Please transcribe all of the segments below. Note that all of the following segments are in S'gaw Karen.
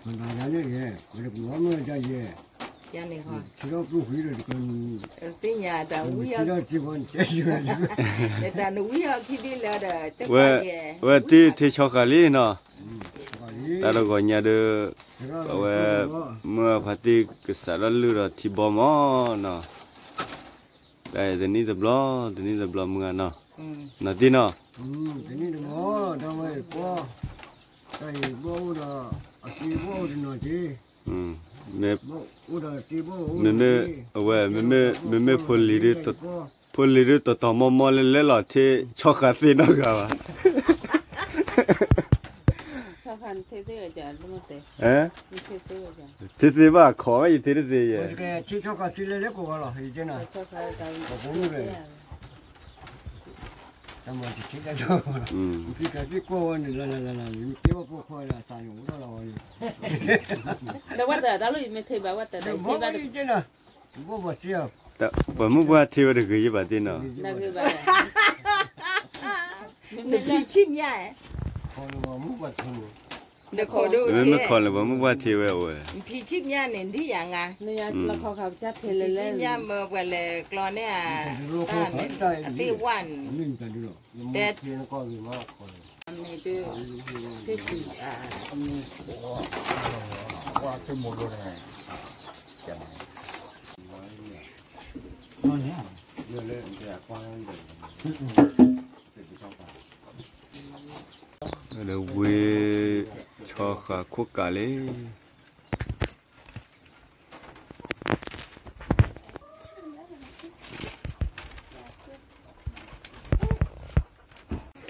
ယဲ, ပတကူၣ်အီၤမ့ၢ်တၢ်ယဲ, ယန့ၣ်ဟီ, ထံထီၣ်ပူၤဃံဒီးတကနံၣ်, သ့ၣ်ညါတၢ်ဝံအီၤ, တၢ်နဝံအီၤခံဘ့ၣ်လၢဒီး, ဝဲ, ဝဲတ့ထ့ဆီဃာ်လံနီၤ, တၢ်တဂီၤညါဒီး, အဝဲ, မုၢ်အဖါတံၢ်ကစးထီၣ်လုၢ်ဒီးထံဘီမးနီၤ, တၢ်အံၤတနံၣ်တဘျီ, တနံၣ်တဘျီမုၢ်ဂၤနီၤ, နီၤတံၢ်နီၤ, တနံၣ်တဘျီ, တၢ်ဝဲအံၤဘီ, တၢ်အံၤဘီအိၣ်ဒီး, အက့ဘီအိၣ်တနီၤက့ၤ, မ့မ့ၢ်, အဝဲ, မ့မ့ၢ်, မ့မ့ၢ်ဖိလံၤဒု, ဖိလံၤဒုတီၤတီၤမီမီလၢလဲလီၤထ့, ဆီဃာ်သ့ၣ်နီတဂၤဘၣ်, ထ့သ့ဘၣ်ခိးဝဲယထ့တသ့ယဲ, ဒီးဝဲတၢ်တၢ်လၢယမ့ၢ်ထ့ဘၣ်ဝဲတၢ်တၢ်ယထ့ဘၣ်, ပှၤမုၢ်ပှၢ်ထ့ဝဲတဂ့ၤယဘၣ်သ့ၣ်နီၤ, နဖံဆံၣ်မၠၣ်, နခိၣ်ဒိၣ်, မ့မ့ၢ်ခိးလၢပှၤမုၢ်ပှၢ်ထ့ဝဲအိၣ်ဝဲ, နဖံဆံၣ်မၠၣ်န့ၣ်ဒ်ယၤငါ, ဖံဆံၣ်မၠၣ်မၢပှၤလဲၤကျီန့ၢ်ဧါ, တၢ်န့ၣ်, အသ့ၣ်ဝၣ်န့ၣ်, တဲ မ့ၢ်ဒု, က့ၤ, မ့ၢ်, ဝါသ့ၣ်မိၢ်ဒိၣ်န့ၣ်, ဒီးဝ့ၢ်, ဆီဃာ်ခိၣ်ကးလံ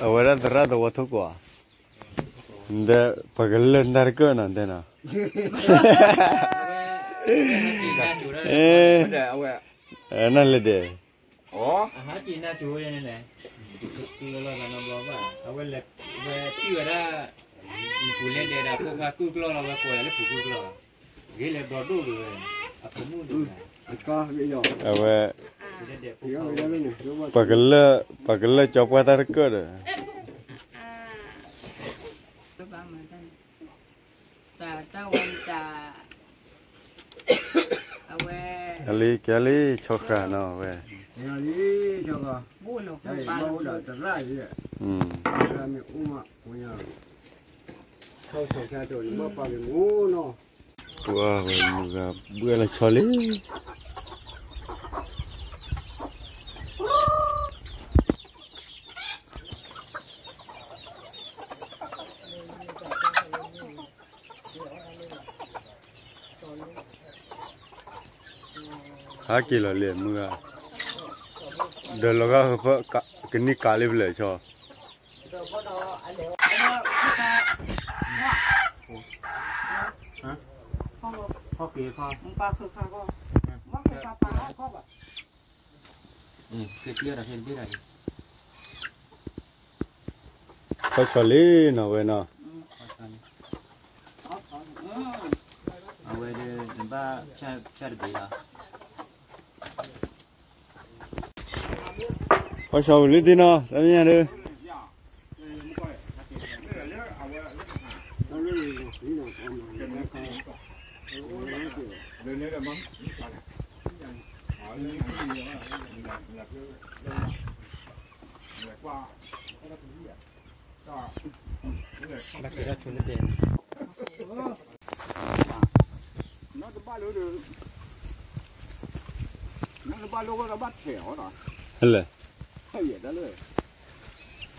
အဝဲဒၣ်သရၣ်သဝီထိၣ်ကွီၢ်, ဒီးပှၤကလၢၢ်နၢ်တကၢၢ်နီၤ တဲနီၤ, နၢ်လဲၣ်ဒဲး, အဝဲ, ပှၤကလၢၢ်, ပှၤကလၢၢ်ကၠီပှၢ်တၢ်တကၢၢ်ဒီး တၢ်ဝဲတၢ်, အဝဲ, ကဲလံ, ကဲလံ, ဆီဃာ်နီၤဝဲ, ပှၤဝဲမုၢ်ဂၤဘှဲလီၤဆီလံ. ဟးက့ၤလီၤလံမုၢ်ဂၤ, ဒီးလီၤဂာ်ဟၢဖၢကနံၣ်ကးလံဖဲလဲၣ်ဆီ, ဖီၣ်ဆီလံနီၤဝဲနီၤ, အဝဲဒၣ်နဘၣ်ဖၠၣ်တဘ့ၣ်လီၤ. ဖီၣ်ဆီဝံၤလံသ့ၣ်နီၤ တၢ်မဲာ်ညါဒီး, နတဘၣ်လၢ, နတဘၣ်လၢဝဲတဘၣ်ထဲးအီၤနီၤ, ဟဲလဲၣ်,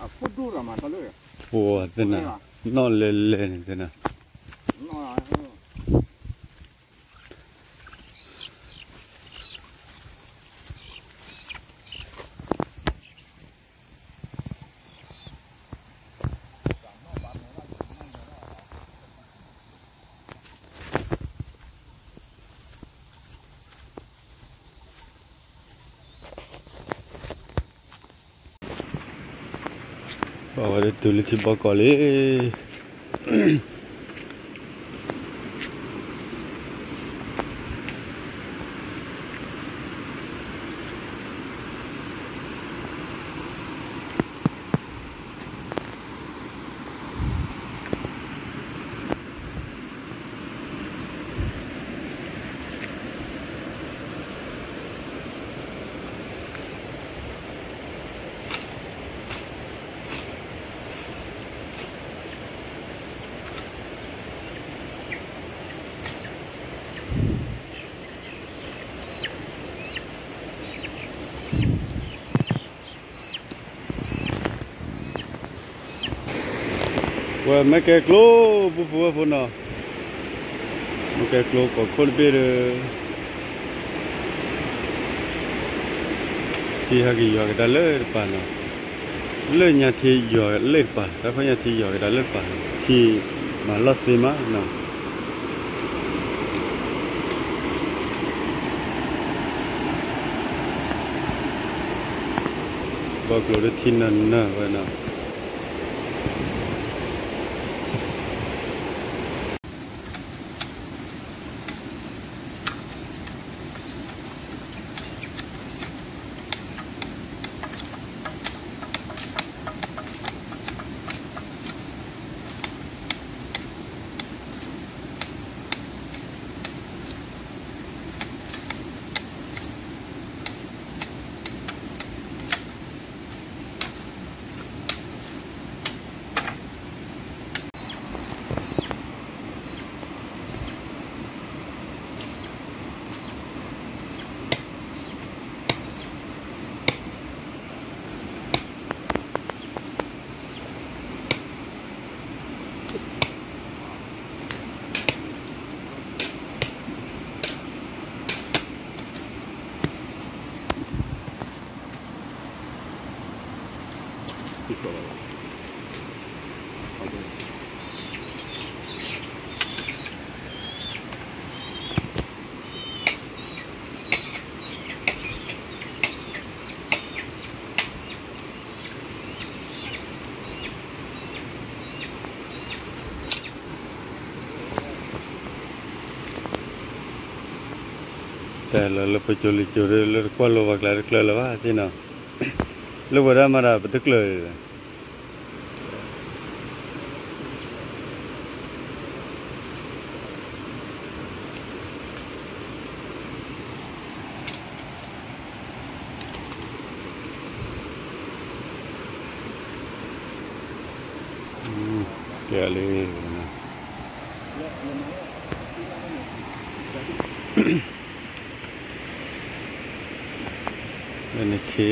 အဖိဒိၣ်ဒီးမၤတၢ်လၢ, ပှၤသ့ၣ်နၤ, နီၣ်လဲၤလဲၤန့ၣ်သ့ၣ်နၤ ပှၤဝဲဒၣ်တုၤလၢထံဘီကီၢ်လံ. ပှၤဝဲဒၣ်တုၤလၢထံဘီကီၢ်လံ. ဝဲမ့ၢ်ကဲကျိပူဖိဝဲဖိနီၤ, မ့ၢ်ကဲကျိကီၢ်ခိၣ်တဘ့ၣ်ဒီး ထံဟဲက့ၤယွၤကဒါလၢတပၤနီၤ, လၢညါထံယွၤလၢတပၤ, တၢ်ခီညါထံယွၤကဒါလၢတပၤ, ထံမၤလီၢ်သ့မးနီၤ. ဘီကျိဒီးထံနၢၤနၢၤဝဲနီၤ. တၢ်လီၤလၢပစိၤလံၤစိၤဒီး လၢတကွၢ်လိဘၣ်ကျါတကျၢၤလၢၤဘၣ်သ့ၣ်နီၤ, လၢဝဲဒၣ်မၤတၢ်ပတကျၢၤ ကဲလံ, လၢနခ့ဃီနီၤ. ခီ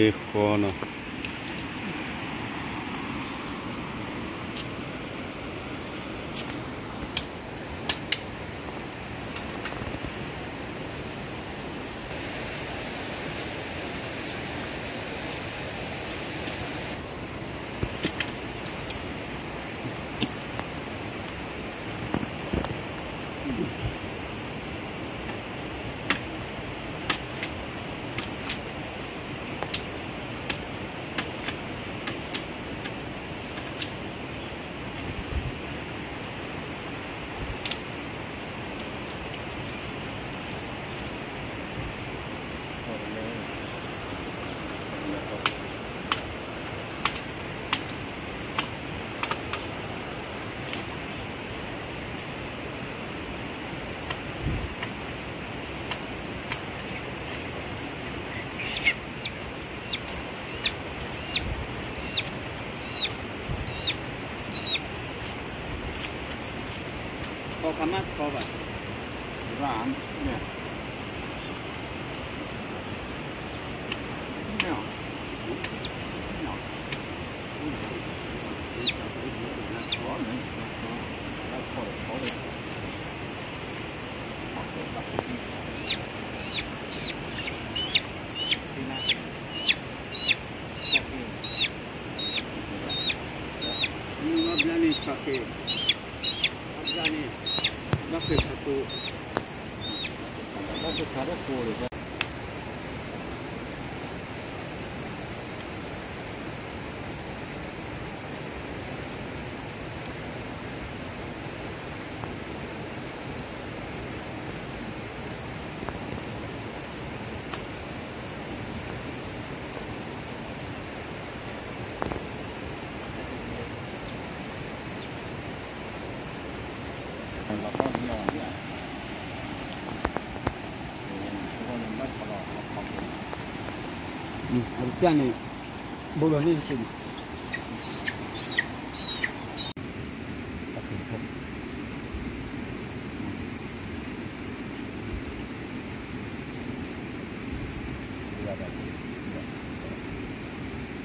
ခါမးခီဘၣ်, ဘၣ်, မ့ၢ်, မ့ၢ်, မ့ၢ်, ဘျါန့ၣ် ဘျါန့ၣ်, ဘၣ်ဃ့ၢ်ခးတိၤ, ဘၣ်ဃ့ၢ်ခးတိၤ, အတၢ်န့ၣ် ဘိလီၤန့ၣ်တက့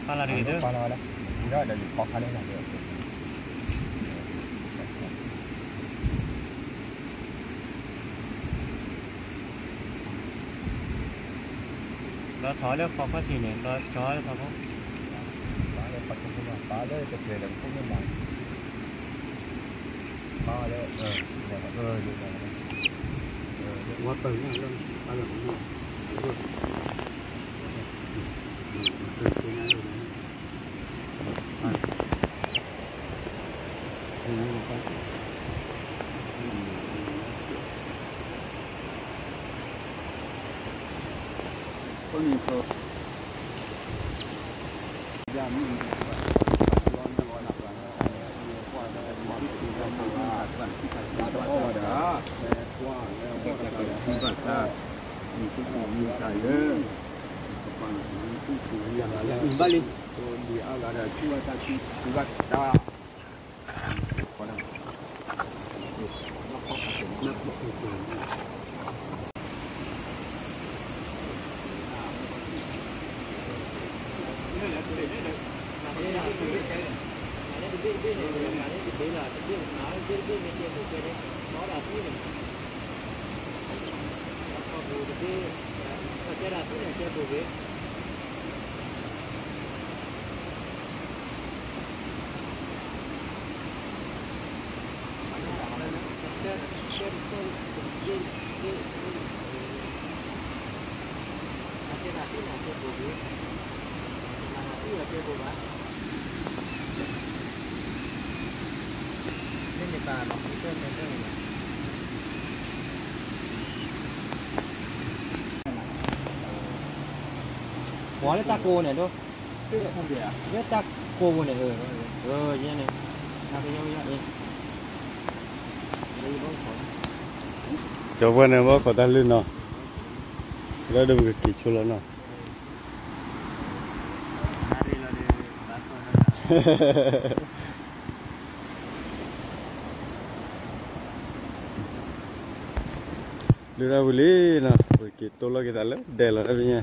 ၢ်န့ၣ် ဖးလၢတဂ့ၤ, ဒီးယဖီခါန့ၣ်နၤ, လီၤထီၣ်လၢဖီခီၣ်ထံးန့ၣ် လီၤကၠီလၢဖီခီၣ်, ပာ်လၢဖီခီၣ်ထံး ပာ်လၢတကြၢးဒီးခိၣ်မ့ၢ်မး, ပာ်လၢ, ဝီပၢၢ်န့ၣ်လီၤ, ပာ်လၢ, ဘၣ်လံ, ဘၣ်တၢ် ပှၤလၢတၢ်ကိးန့ၣ်ဒိၣ်, လၢတၢ်ကိးပူၤန့ၣ်, ယဲန့ၣ်, ကၠီၤပှၢ်န့ၣ် ဘၣ်ခိးတၢ်လုၢ်နီၤ, လၢဒၣ်ပကက့ၤဆိလီၤနီၤ. လုၢ်ဒၣ်ဝံၤလံနီၤ, ပက့ၤတိၢ်လီၤက့ၤသးလၢဒဲးလီၤတၢ်ပညါ.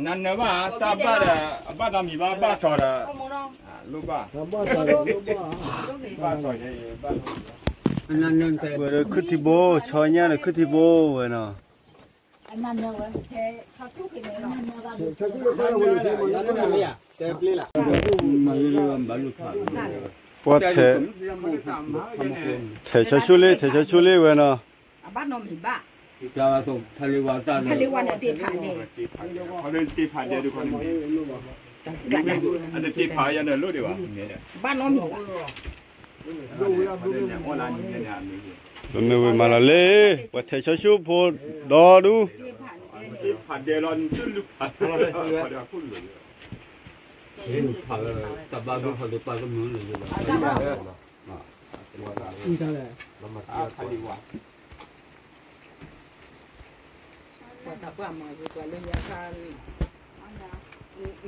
နနၢၤဘၣ် တၢ်ဘၣ်ဒီး အဘၣ်နီတမံၤဘၣ် ဘၣ်ထီၣ်ဒီး လိၣ်ဘၣ်, ဘၣ်ထီၣ်, ဝဲဒီးခုၣ်ထံဘိ ဆီညါဒီးခုၣ်ထံဘိဝဲနီၤ. ပှၤထဲ, ထဲးဆီဆူလ့ ထဲးဆီဆူလ့ဝဲနီၤ. အဘၣ်နီတမံၤဘၣ်, ဘၣ်နီတမံၤဘၣ်, ပမ့ၢ်ဝံၤမၤလီၤလံ, ပှၤထဲးဆီဆူဖိဒီဒူ ပှၤတၢ်ပှၢ်မၤပှၤလၢညါခါ,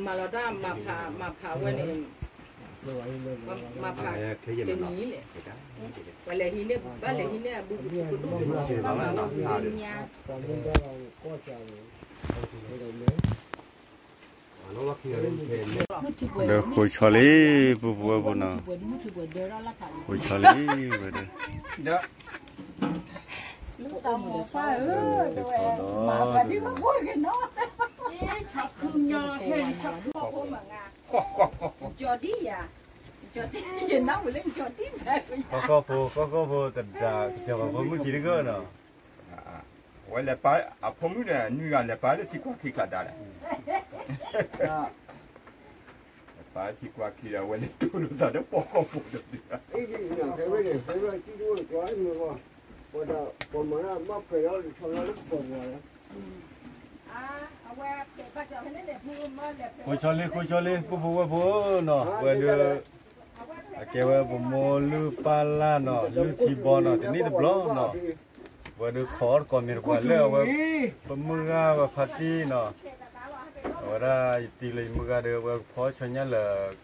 မၤလီၤတၢ်မၤဖး မၤဖးဝဲန့ၣ်, မၤဖးတနံၤလဲၣ်, ပှၤလဲၤဟံးန့ၢ် ဘၣ်လဲၤဟံးန့ၢ်အဘူးကဒိၣ်ကဒိၣ်ဘၣ်မၤဝဲလၢညါ. ဒီးဃိဆီလံ ပူဖိဝဲဖိနီၤ, ဃိဆီလံဝဲဒီး, ကီၢ်ကီၢ်ဖိ ကီၢ်ကီၢ်ဖိ တဒၣ်ကစၢ်ပှၤဖိမုၣ်ခံတဂၤနီၤ. ဝဲလဲၤပာ်အဖိမုၣ်ဒီး နွံဂၤလဲၤပာ်လၢထံကွၢ်ခံကျါဒါလဲၣ်, လဲၤပာ်ထံကွၢ်ခံဒီး အဝဲလဲၤတူၢ်လိာ်သးဒီးပိာ်ကီၢ်ဖိဒီး, ဃိဆီလံ ဃိဆီလံ ပူဖိဝဲဖိနီၤ, ဝဲဒီး အကဲဝဲပမိၢ်လုၢ်ပၢ်လၢ်နီၤ, လုၢ်ထံဘီနီၤ, တနံၣ်တဘျီနီၤ, ဝဲဒီးခိးအီၣ်တကိးမ့ၤတပှၤလၢအဝဲ, ပမုၢ်ဂၤဝဲဖါတံၢ်နီၤ, အဝဲဒၣ်ယတံၤလၢယမုၢ်ဂၤဒီး အဝဲကဖီဆီညါလၢ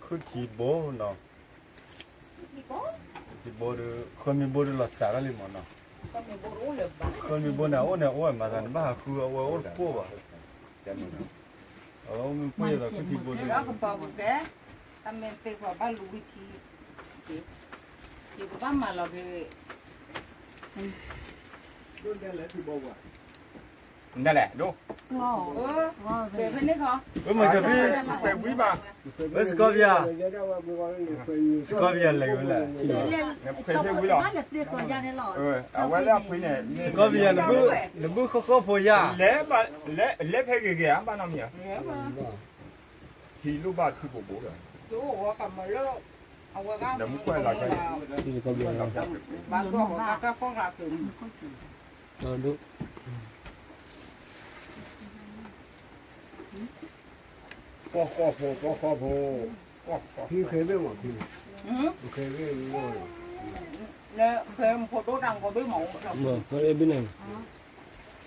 ခုၣ်ထံဘိနီၤ, ခုၣ်ထံဘိဒီး ဃၢမံၤဘိဒီးလီၤစးထီၣ်လံမးနီၤ, ဃၢမံၤဘိန့ၣ် အအိၣ်န့ၣ်အိၣ်ဝဲမးသးန့ၣ် ဘၣ်ဟးဃုအဝဲအိၣ်တကိၣ်ဘၣ်, အအိၣ်မ့ၢ်ပှ့ၤဒီးခုၣ်ထံဘိဒီး, အမ့ၢ်သ့ကွၢ်ဘၣ်လူၤဝံၤထံ, ယကဘၣ်မၤလီၤက့ၤ, ဒိၣ်ဒဲလၢထံဘိဝဲ, နလဲၣ်ဒိၣ်, မၤစၢၤဖံ, ဝဲစကီးပယၤ, စကီးပယၤလဲၤက့ၤဖဲလဲၣ်, စကီးပယၤ, နဘုၣ်ဃီဃီဖိယၤ, လဲၤဖဲဂ့ၤဂ့ၤဧါ ဘၣ်နီတမံၤဧါ, ထံလိၣ်ဘၣ်ထံပိာ်ပိာ်ဒီး, နမ့ၢ်ကွၢ်လီၤ, ပှၤဃီဖိ, ပှၤဃီဖိ, ဖံဃဲဘ့ၣ်မး, ဖံ, ဖံဃဲဘ့ၣ်မး, ဖဲမဖိဒိၣ်တၢ်ကီဘ့ၣ်မး, ဘ့ၣ်န့ၣ်,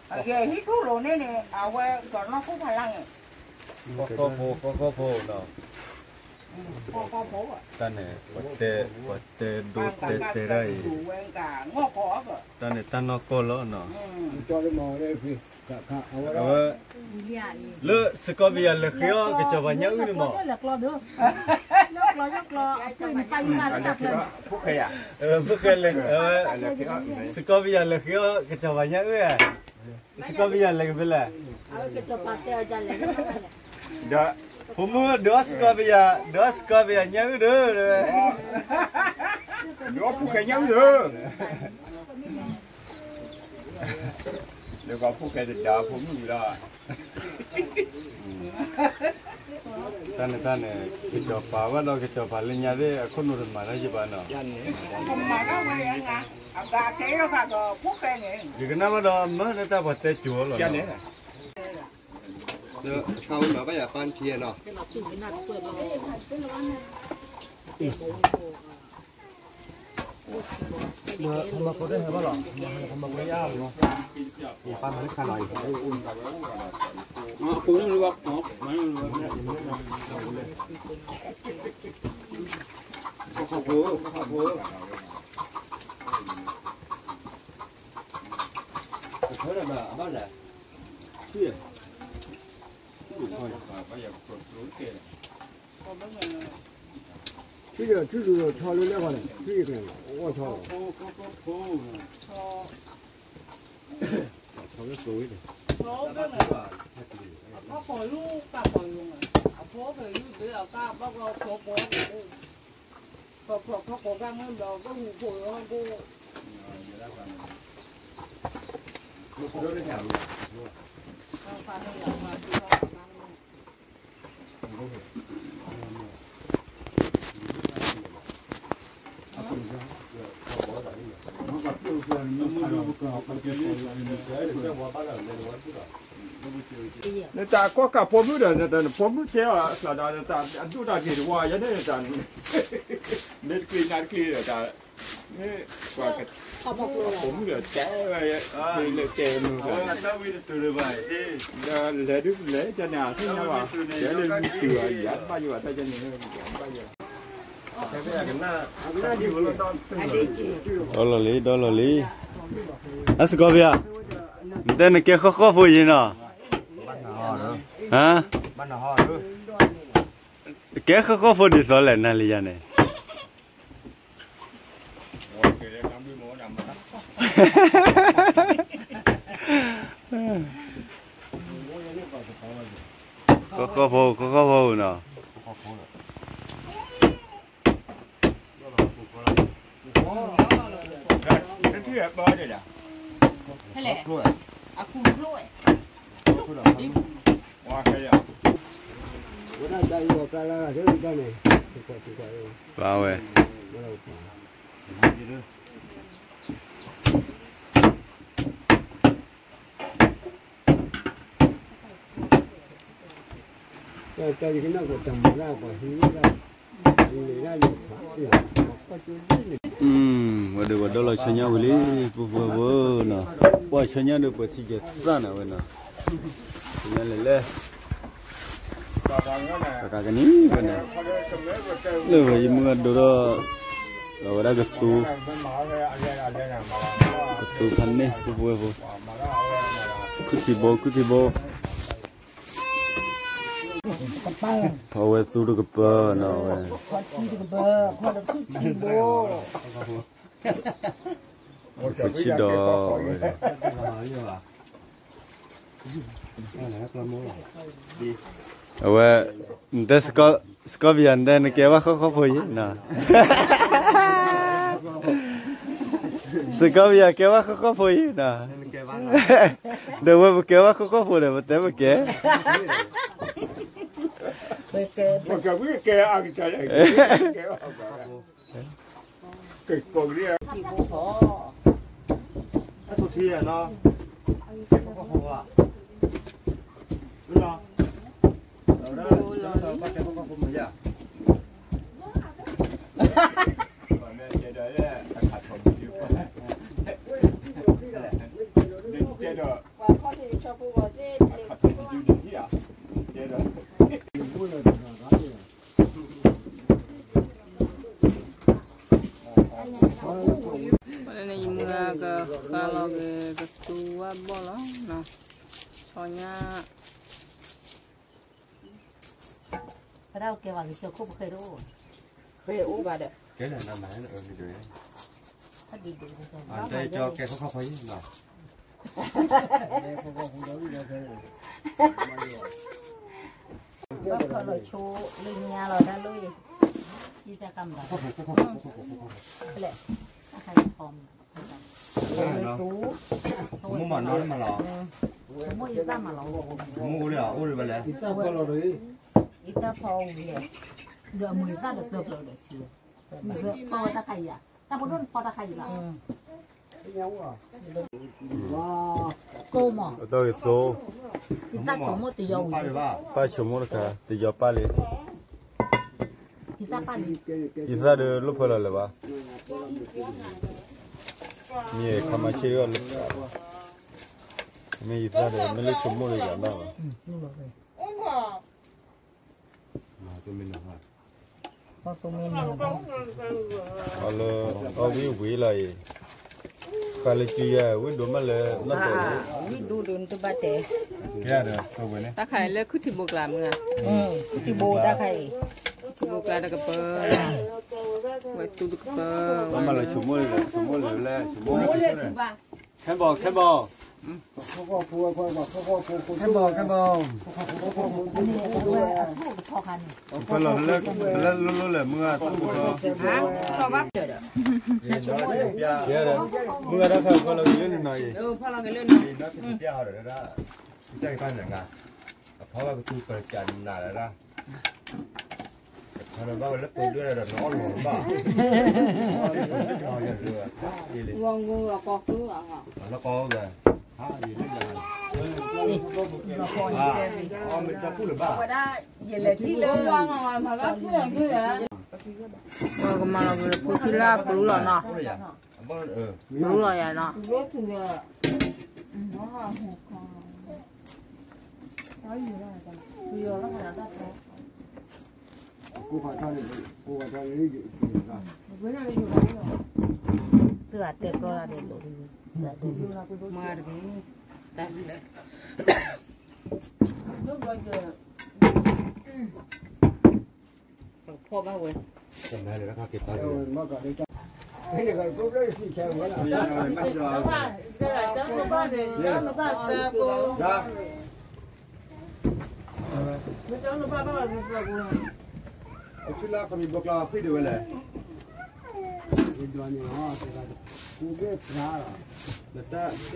အကဲဟံၣ်ထူၣ်လိၤန့ၣ်န့ၣ် အဝဲကီၤနီၢ်ခိၣ်ဖးလၢ်န့ၣ်, ဃီဃီဖိ, ဃီဃီဖိ, တၢ်န့ၣ်, ပှၤတဲဒိတဲတဲတၢ်အံၤ, တၢ်န့ၣ်တၢ်နီၢ်ကီၢ်လီၤနီၤ, အဝဲ, လၢစကီးပယၤလဲၤဃ့အီၣ်ကစီၤပၤညၣ်အုၣ်န့ၣ်မး, ဖိၣ်ဃဲလဲၤ, စကီးပယၤလဲၤဃ့အီၣ်ကစီၤပၤညၣ်အုၣ်ဧါ, စကီးပယၤလဲၤကဖဲလဲၣ်, ဒီး, ဖိမုၣ်ဒုးအီၣ်စကီးပယၤ, ဒုးအီၣ်စကီးပယၤညၣ်အုၣ်ဒီး, ဒုးအီၣ်ဖိၣ်ဃဲညၣ်အုၣ်ဒီး လၢကီၢ်ဖိၣ်ဃဲတဒါဖိမုၣ်လီၤ, တၢ်န့ၣ်တၢ်န့ၣ်, ကစီၤပၤဝဲဒီးကစီၤပၤလၢညါသ့ၣ် အခိၣ်နူာ်တမၤတၢ်ယဘၣ်နီၤ, ယကနၣ်ဘၣ်ဒီးမၢလၢတၢ်ပှၤတဲကိၤလီၤ, လၢအဆၢဝဲမၤဘၣ်ယၤပၢ်ထံနီၤ, လၢဟမၤကိတဟဲဘၣ်လီၤ, ဟမၤကိယါမး, ယပၢ်မၤလၢခါလီၤ, အပူၤန့ၣ်လၢဘၣ်, ခီဖိ, ခီဖိ, အဘၣ်လဲၣ်, ထံၣ်, ထံၣ်ဒီးထံၣ်လူၤဒီးဆီလၢလဲၣ်ဃီလဲၣ်, ထံၣ်ကလဲၣ်, အိၣ်ဆီလီၤ, ဆီလၢကိးဝဲန့ၣ်, အဖီခိၣ်လူၤကၢ်ကိးလူၤ, အဖီခိၣ်လူၤဘ့အကၢ်ဘၣ်ကီဖီပိ, ဖီခိၣ်ဖီခိၣ်ကၢ်မ့ၢ်ဘၣ်ကီဟူးခိၣ်လီၤကိၣ် နတၢ်ကီၢ်ကးဖိမုၣ်ဒီး နတၢ်နဖိမုၣ်တဲအီၤအသးဒီး နတၢ်အဒိၣ်တၢ်က့ၤတဝါ ယဲန့ၣ်နတၢ် မ့ၢ်တကျ့ၤနၤတကျ့ၤဒီးတၢ် မ့ၢ်ပှၤက ဖိမုၣ်ဒီးတဲဝဲ လၢတဲမုၢ် ဒီးလဲၤဒုးလဲၤကန့ၣ် အသ့ၣ်ညါဘၣ် တဲလၢမုၢ်တုၤအယၤဘၣ်ယိၣ်ဘၣ်တၢ်ယဲန့ၣ် ဒီလီၤလံ ဒီလီၤလံ အစကီးပယၤ နတဲနကဲဃီဃီဖိယံၤနီၤ ဟါ ကဲဃီဃီဖိဒ်သိးလဲၣ် နၤလံယၤန့ၣ် ဃီဃီဖိ ဃီဃီဖိနီၤ ပာ်ဝဲ ဝဲဒၣ်ပှၤဒီလီၤဆၢညါဝံၤလံ ပှၤပှဲၤဖိနီၤ ပှၤဆၢညါဒီးပှၤထံၣ်ကဲသၣ်နၤဝဲနီၤ ဆၢညါလဲၤလဲၣ် တကးကနံၤဝဲန့ၣ် လၢဝဲယမုၢ်အဒိဒီး အဝဲဒၣ်ကသူ ကသူဖးန့ၢ် ပှဲၤဖိ ခုၣ်ထံဘိ ခုၣ်ထံဘိ အဝဲသူတကပၤနီၤဝဲ ပဆံဒီးဝဲ ပဆံဒီးဝဲ ပဆံဒီးဝဲ အဝဲ, နတဲ စကီပယၤ နတဲ နကဲဘၣ်ဃီဃီဖိယံၤနီၤ. စကီပယၤ ကဲဘၣ်ဃီဃီဖိယံၤနီၤ. ဒီးဝဲပကဲဘၣ်ဃီဃီဖိဒီး ပတဲပကဲ. ပကဲအကတၢၢ် ကဲအကတၢၢ် ကဲအကတၢၢ် ကဲအကတၢၢ် ကဲအကတၢၢ် န့ၣ် ယမုၢ်ဂၤကဃါလီၤက့ၤ ကသူဝဲဘီၣ်လီၤ, ဆီညါ, ဖဲဒၣ်ကဲဝဲကစၢၢ်ခိၣ်ပဃဲဒိၣ်, ဃဲအိၣ်ဘၣ်ဒီး, ကဲလၢနမၤန့ၣ်, တဲကၠီကဲခီခီဖီယံၤလီၤ. ဘၣ်ဖီၣ်လီၤဆိလၢညါလီၤဒၣ်လၢ, ယတၢ်ကမၤ, လဲၣ်, တၢ်ခါယဖီမး, မ့ၢ်မၤနီတမၤလီၤ, မ့ၢ်ယတၢ်မၤလီၤ, မ့ၢ်အိၣ်လၢအိၣ်လၢဘၣ်လဲၣ်, ယတၢ်ဖီအီၤဝံၤလဲၣ်, ဒီးအမုၢ်ယသၣ်ဒီးတၢ်ဖီဒီးဆံ, ဖီဝဲတၢ်ခါယံၤဧါ, တၢ်ဖိဒိၣ်န့ၣ်ဖီတၢ်ခါယံၤလီၤ. ကိၢ်မး, အတၢ်ဂ့ၤသိ, ယသၣ်ဆိကမိၣ်တယီၤဝံၤ, ပၢ်ဆိကမိၣ်တခါ တယီၤပၢ်လံ, ယသၣ်ပၢ်လံ, ယသၣ်ဒီးလိၣ်ဖၢလီၤလၢၤဘၣ်, မ့ၢ်ခီမၤဆ့ၣ်အီၤလၢ, မ့ၢ်ယသၣ်ဒီး မ့ၢ်လၢဆိကမိၣ်လၢယၤဘၣ်ဘၣ်. အီၤလၢ, အီၤဝံၣ်ဝံၣ်လီၤအံၤ, ဃးလၢစုယၤ ဝံၣ်ဒိၣ်မးလၢနီၢ်ကီၢ်, ဝံၣ်ဒိၣ်ဒိၣ်နတဘၣ်တဲ, တၢ်ခါအံၤလၢခူၣ်ထံဘိကျါမုၢ်ဧါ, ခူၣ်ထံဘိတၢ်ခါအံၤ, ခူၣ်ထံဘိကျါတကပၤ, ဝဲသူတကပၤ, ဝဲမၤလၢဆိကမိၣ်လၢ, ဆိကမိၣ်လၢလဲၣ်, ဆိကမိၣ်လၢ, ခဲဘီ ခဲဘီ ခဲဘီ ခဲဘီ, ဖဲလီၤလၢ, လၢလိၤလိၤလဲၣ် မုၢ်ဂၤတၢ်မူထီ, မုၢ်ဂၤတၢ်ခါဖဲလီၤက့ၤလၢနနီၤအံၤ, အဖီဘၣ်ကသူပကနးလၢဒၣ်, ဖီလီၤဘၣ်ဝဲလၢပဒွဲဒီးနအီၣ်လီၤဘၣ်, ဂီၤဂီၤကီၢ်ဃု, လီၤကီၢ်ဝဲ, အီၣ်မ့ၢ်တၢ်ကူၣ်လၢၤဘၣ်, ယလဲၤထံၣ်လၢ, ပကမၤလီၤက့ၤဖိခံလၢပလူ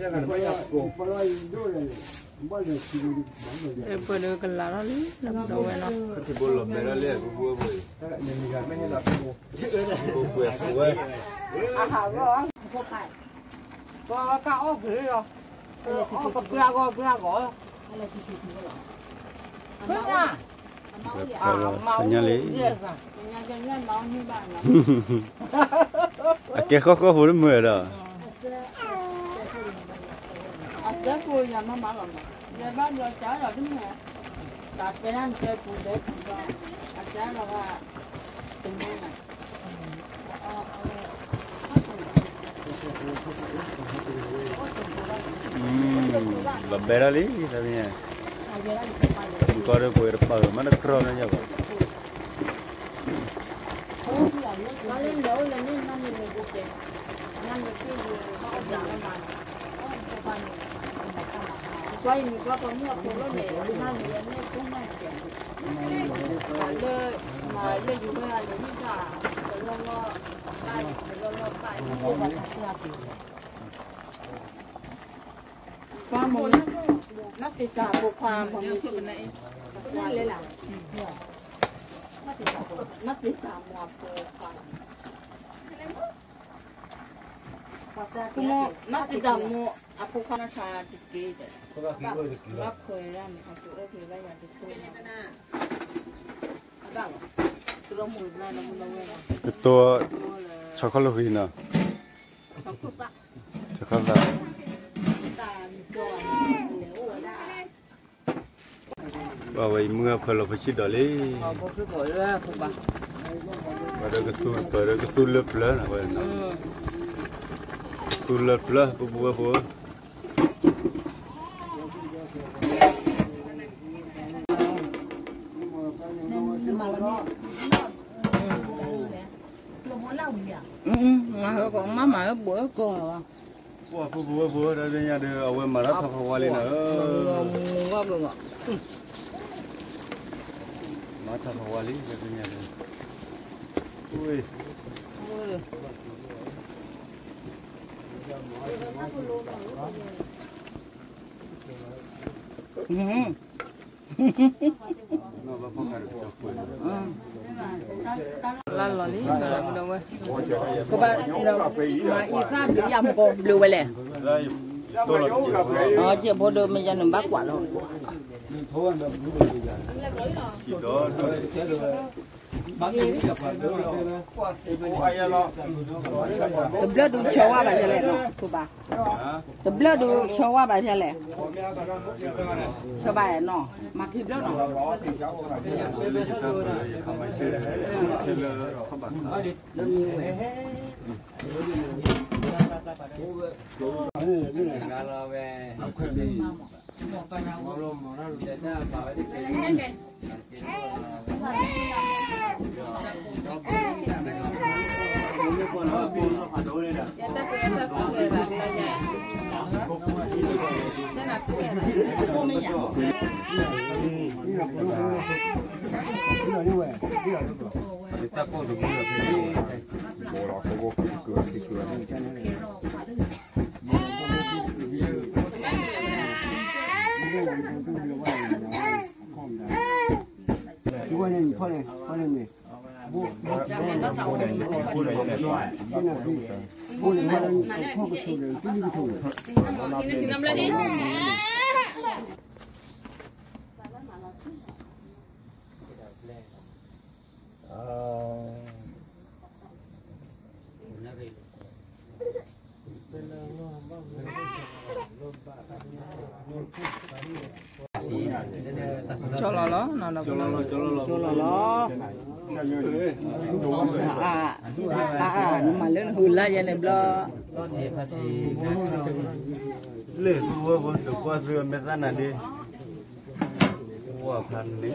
လီၤနီၤ, ပလူလီၤယၤနီၤ. ဖီၣ်ဘၣ်ဝဲ, အဖုလၢခီမံၤဘိကျါဃံဒၣ်ဝဲလဲၣ်, ပှၤဒၣ်ကလၤထီၣ်လံ, လၢပဒီဝဲလီၤ, ဘိလီၤမဲာ်လၢလၢပူၤ, ဘိကွဲးဝဲ, ပှၤဝဲကအီၣ်က့ၤလီၤ, အီၣ်ကပှၢ်ဂီၤပှၢ်ဂီၤ, ဖဲလီၤ, ဆညါလံ, အကဲဃီဃီဖိတမုာ်ဒီး, အကဲဖိယၤမၤမၤလီၤမး, ယဘၣ်ဒီးကၢ်ဒီးတမုာ်, တၢ်တဲဒၣ်နတဲပူၤတဲပူၤဒီး, အကၢ်ဒီးဘၣ်, တမုာ်မး လီၤဘဲဒၣ်လံ, တမ့ၢ်, ကီၢ်ဒီးပှဲၤတပာ်မးတကြၢးန့ၣ်ယဘၣ်, လၢလၢအိၣ်လၢန့ၣ်မးန့ၣ်န့ၣ်, နမ့ၢ်က့ၤ, နမ့ၢ်က့ၤ, ကွၢ်အံၤမ့ၢ်ကွၢ်ပှၤမုၣ်အဖိလီၤန့ၣ် မ့ၢ်န့ၣ်လၢန့ၣ်ကိၢ်မးန့ၣ် မၤလၢ မၤလၢယဝဲဒၣ်န့ၣ် မ့ၢ်တၢ် ပလီၢ်လီၢ် ပလီၢ်လီၢ်ပၢ် ကွၢ်မ့ၢ် မၤသ့ၣ်တၢ်ဖိခွါမ့ၢ်မ့ၢ်စ့ၢ် မၤသ့ၣ်တၢ်မိၢ်အဖိခွါ ကမ့ၢ် မၤသ့ၣ်တၢ်မိၢ်အဖိခွါနီၢ်ဆါတက့ၢ် ဘၣ်ခွဲးဒၣ်မ့ၢ်အဖိအိၣ်ဖဲဘၣ်ယၤတခိၣ် တတိ ဆီခီၣ်လီၢ်ဃံနီၤ ဆီခီၣ်သး ဘၣ်ဝဲအံၤမုၢ်အဖၢလီၤဖိဆံးဒီးလံ ပှၤဒီးကသူပၢၤဒီးကသူလၢပျၢၤနီၤ ကသူလၢပျၢၤ ပူၤပူၤဝဲဖိ မၤဟၢကီး မၤမၤဟၢဘိးဟၢကီးဘၣ် ပှၤဖိဖိဝဲဖိ တၢ်တညါဒီး အဝဲမၤတၢ်ထီၣ်ခီဝါလံနီၤ မၤထီၣ်ခီဝါလံ တၢ်တညါဒီး ဝ့ၢ် လၢလီၤလံ ဒီးဝဲ ကဘၣ် မၤအံသၣ်ဘျုးယၤမကီးဘျုးဝဲလဲၣ် အကဲဘိဒီးမ့ၢ်ယၤန့ၣ်ဘၣ်ကွၢ်လီၤ တဘျၢၣ်ဒုးဆၢဝါဘၣ်ဖဲလဲၣ်နီၤ ခိၣ်ဘၣ် တဘျၢၣ်ဒုးဆၢဝါဘၣ်ဖဲလဲၣ် ဆၢဘၣ်နီၤ မၤခံဘျၢၣ်နီၤ မ့ၢ်ဝဲ ကၠီလီၤလီၤ ကၠီလီၤလီၤ နမၤလၢနဟူးလၢယဲန့ၣ်ဘျီ လ့ၣ်သူဝဲဖိတကွၢ်သုအမဲာ်သၣ်နၤဒ့ ဝဲဖးန့ၣ်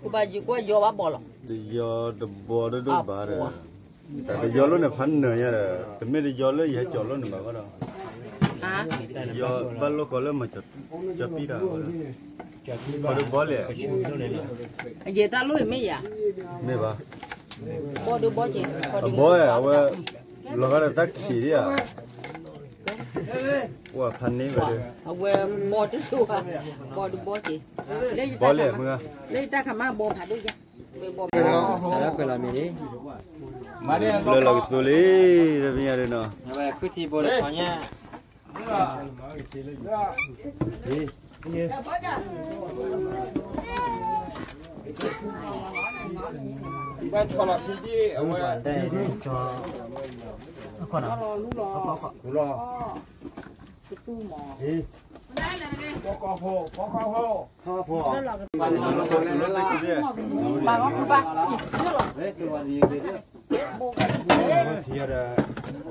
ကဘၣ်ယကွၢ်ယီၤဘၣ်ဘီလီၤ တယီၤတဘီဒိၣ်ဒိၣ်ဘၣ်ဒီး တၢ်တယီၤလိၣ်န့ၣ်ဖးနၢၤညါဒီး တမ့ၢ်တယီၤလၢယဟဲကၠီၤလိၣ်န့ၣ်ဘၣ်ဃီဒီး ယီၤဘၣ်လိၣ်ဃီလၢမၤကၠီၤပံတၢ်ဃီဒီး ဘီဒိၣ်ဘီလဲၣ် အယဲၢ်တၢ်လိၣ်အံၤမ့ၢ်ယၤ မ့ၢ်ဘၣ် ဘီဒိၣ်ဘီက့ၤ အဘီအဝဲ လီၤဂာ်ဒီးတၢ်ခံးဒံးဧါ ဝဲဖးန့ၢ်ဝဲ အဝဲဘီတစိၤဧါ ဘီဒိၣ်ဘီက့ၤ ဘီလဲၣ်မုၢ် လၢယတၢ်ခးမၤဘီဖးဒိၣ်ယၤ စးလၢကွဲးလီၤမ့ၢ်န့ၣ် ဘျၢလီၤကသိလံ တပညါဒ်နီၤ ခုထံဘိလၢညါ ဘၣ်ဆီလီၤထံဒံး အဝဲ တၢ်အဲၣ်ဒိးကၠီ အခီၣ်နီၤ အခီၣ် ခူလီၤ ပီကီၢ်ဖိ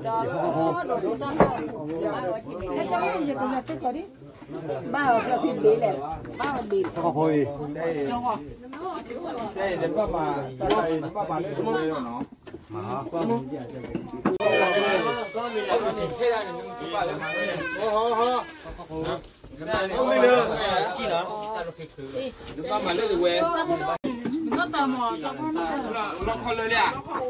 ပီကီၢ်ဖိ ပီကီၢ်ဖိ ဘၣ်ဂီၢ်ကူဘၣ် ဘၣ်အီၤကျၢၢ်ခံဘ့ၣ်လဲၣ် ဘၣ်အီၤဘ့ၣ် ကီၢ်ဖိအံၤ တဘၣ်မၤ တဘၣ်မၤလၢတမ့ၢ်နီၤ မၤဟီ ဟီ ဟီ ဟီ လီခီလၢလၢ လီခီအံၤ လီခီလဲၤလဲၤလၢ အံၤ ထံၣ်ဒ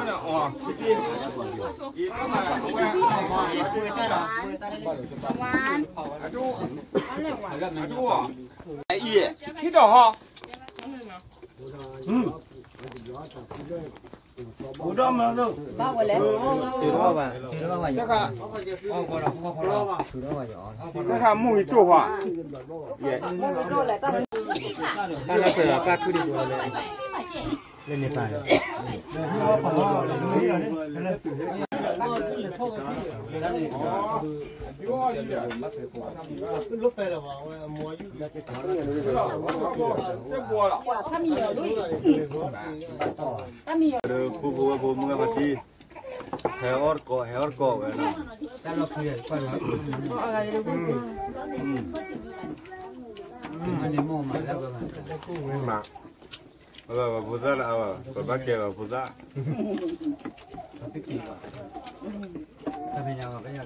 ီးဟီ ဘၣ်ဝဲလဲၣ် တခါ တခါမူအံၤတိၢ်ဟီ မူအံၤတိၢ်လဲၣ် တၢ်လၢပှဲၤပၢ်ထူဒံးပူၤလၢ လၢန့ၣ်ပၢ် ဖိဖိဝဲဖိမုၢ်ဂၢ်ဖါတံၢ် ဟဲအီၣ်တကိး ဟဲအီၣ်တကိးဝဲနီၤ မ့ၢ်မး အဝဲဖိသၣ်လၢအဝဲ ပဘၣ်ကဲဝဲဖိသၣ်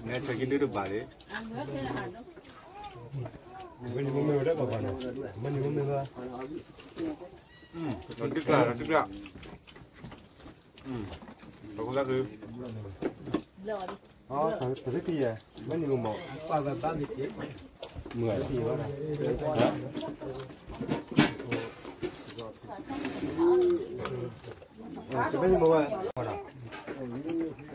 နဲဆၢက့ၤဒုးတဘၣ်လံ မ့ၢ်န့ၣ်မ့ၢ်ဝဲဒၣ်ပှၤပှၤနီၤ မ့ၢ်န့ၣ်မ့ၢ်ဝဲ ဒီးဒုၣ်ကျၢ်ဒီးဒုၣ်ကျၢ် ပှၤဖိသၣ်သု ပသ့ၣ်တံၢ်ယဲ မ့ၢ်န့ၣ်မ့ၢ်မး မ့ၢ်ဝဲ တမ့ၢ်မ့ၢ်ဝဲ လီခီ လီခီအိၣ်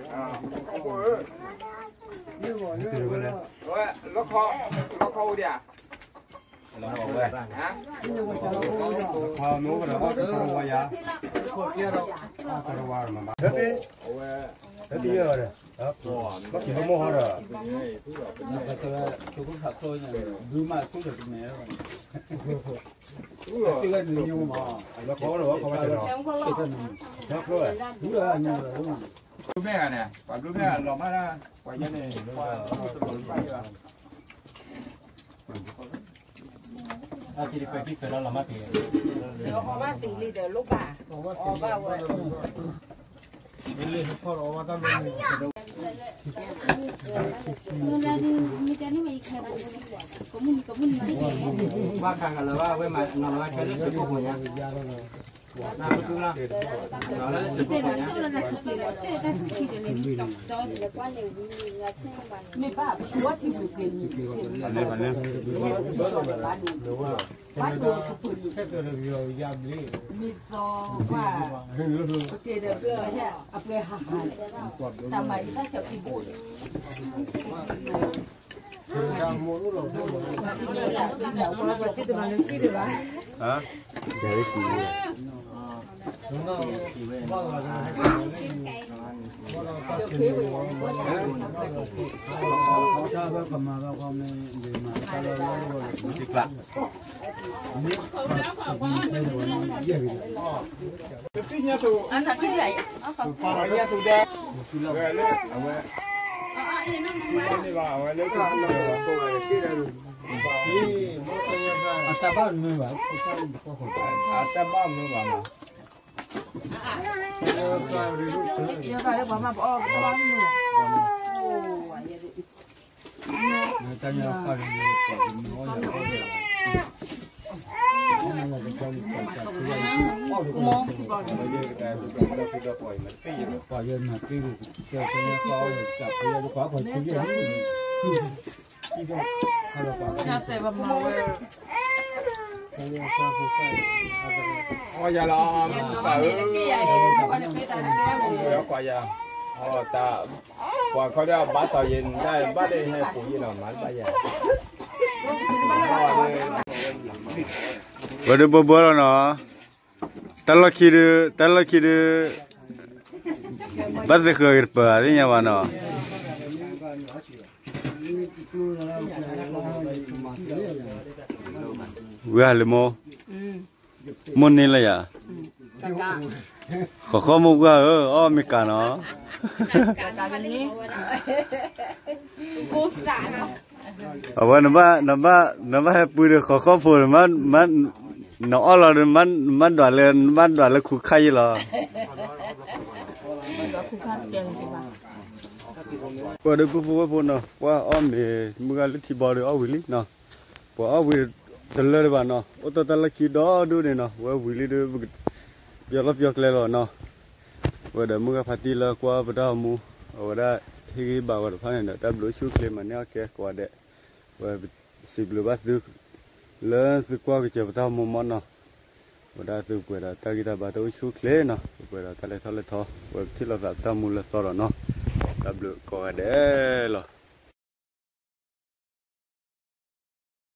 ဒံးဧါ လီခီမ့ၢ်အိၣ်ကဒီး အီၣ်ကရဝါယၤ အီၣ်ကရဝါမး ဟဲတ့ၢ် ဟဲတ့ၢ်ယဲၢ်ဒီး ဘၣ်က့ၤလၢမိၢ်ဟီဒီး လီခီအိၣ်ဒီး ခီဘၣ်တနီၤ ဘျုးမဲဂၤန့ၣ် ပှၤဘျုးမဲဂၤလီၤမၢ်ဒၣ် ပှၤယဲန့ၣ် ပှၤတလီၤဘၣ်ယဲဘၣ် အီၣ်ဘၣ်သ့လံဒီးလိၣ်ဘၣ် အီၣ်ဘၣ်ဝဲ ဘၣ်ခါဂၤလၢၤဘၣ်ဝဲမး နီၤလီၤဘၣ်ခဲလၢာ်စ့ၢ်ကီးပူၤညါ နၢ်ပတူၢ်လီၤ နီၤလီၤလၢစ့ၢ်ကီးပူၤညါ မ့ၢ်ဘၣ်ပှၤထံၣ်ပူၤက့ၤန့ၣ် ဘၣ်ဒိကပၢၤန့ၣ် မ့ၢ်သီ ပကဲဒီးဘျၢ အပှဲၤဟးဟး တၢ်မၤယသးဆၢကံၢ်ဘိၣ် ဟါ တၢ်ဘၣ်ကမၤဘၣ်ဃီမ့ၢ် တကျါ အတၢ်ဘၣ်မုာ်ဘၣ် အတၢ်ဘၣ်မုာ်ဘၣ်မး အီၣ်ယၤလီၤ မုၢ်ပၢ်ဧၢ, အီၣ်ယၤ, အီၣ်တၢ်, ပှၤခီဒီးဘၣ်တီၤယဲၢ်နတၢ်ဘၣ်ဒီးဟဲပူၤယဲၢ်လီၤ မၤတဘၣ်ယၤ, ဝဲဒၣ်ဘှီဘှီလီၤနီၤ, တၢ်လီၢ်ခံဒုး, တၢ်လီၢ်ခံဒုး, ဘၣ်သ့ၣ်ဃၢၤက့ၤတပၢၤသ့ၣ်ညါဘၣ်နီၤ, ဝဲဟးလၢမိၢ်, မိၢ်န့ၢ်လၢယၤ, ဃီၤဃီၣ်မိၢ်ပှၢ်ဧၢ, အီၣ်မ့ၢ်ကၤနီၤ. အဝဲနဘၣ်, နဘၣ်, နဘၣ်ဟဲပှ့ၤဒီးဃီၤဃီၣ်ဖိဒီး, နအီၣ်လီၤဒီး နဘၣ်ဒွးလၢ, နဘၣ်ဒွးလၢခူခါယံလီၤ. ပှၤဒီးပုၢ်ဖိဝဲၢ်ဖိနီၤ, ပှၤအီၣ်မ့ၤမုၢ်ဂၤလၢထံဘီဒီးအီၣ်ဝံၤလံနီၤ. ပှၤအီၣ်ဝံၤတလၢတဘၣ်နီၤ, အိၣ်တၢ်တၢ်လၢခံဒီဒူၣ်န့ၣ်နီၤ, ဝဲဝံၤလံဒီး ပယီၤလီၢ်ပယီၤကျဲလီၤနီၤ. ဝဲဒီးမုၢ်ဂၤဖါတံၢ်လၢကွၢ်ပတၢ်အိၣ်မူ, အဝဲဒၣ်ဟ့ၣ်ဂံၢ်ဘါဝဲတဖၣ်န့ၣ်ဒီး တၢ်ဘျုးဆူၣ်ချ့မၤန့ၢ်အီၣ်ကဲကိးဂၤဒဲး, ဝဲစံးဘျုးဘၣ်သု လၢသုကွၢ်ကစၢၤပတၢ်အိၣ်မူမီၢ်နီၤ. ဝဲဒၣ်သုပှဲၤဒီးတၢ်ဂံၢ်တၢ်ဘါတၢ်အိၣ်ဆူၣ်အိၣ်ချ့နီၤ, ပှဲၤဒီးတၢ်လဲၤထီၣ်လဲၤထီ, ဝဲပထံၣ်လိာ်သးပတၢ်မူလၢသီဒီးနီၤ, တၢ်ဘျုးကိးဂၤဒဲးလီၤ.